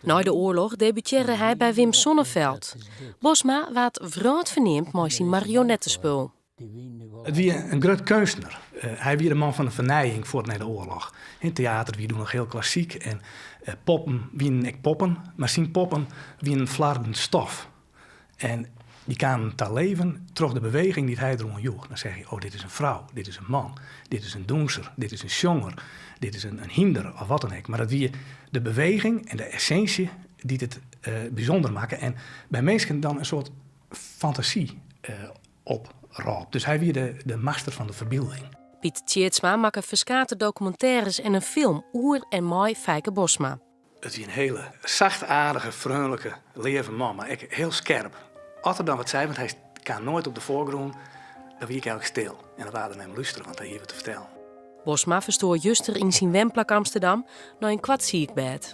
Nei de oarloch debutearre hy by Wim Sonneveld. Bosma waard wrâldferneamd mei syn marionettespul. It wie in grut keunstner. Hy wie de man fan de fernijing fuort nei de oarloch. Teater wie doe noch hiel klassyk en poppen wienen ek poppen, mar syn poppen wienen flarden stof. En dy kamen ta leven troch de beweging dy't hy deroan joech. Dan seach je, oh dit is in frou, dit is in man, dit is in dûnser, dit is in sjonger, dit is in hynder of wat dan ek. Mar dat wie de beweging en de essinsje dy't it bysûnder makke en by minsken dan in soart fantasy oprôp. Dus hy wie de master fan de ferbylding. Piet Tjeerdsma makke ferskate dokumintêres en in film oer en mei Feike Bosma. It wie in hiele sachtaardige, freonlike, leave man, mar ek hiel skerp. As er dan wat sei, want hy kaam noait op de foargrûn, dan wie ik eigentlik stil en dan waard er nei him lústere, want hy hie wat te fertellen. Bosma ferstoar juster yn syn wenplak Amsterdam nei in koart siikbêd.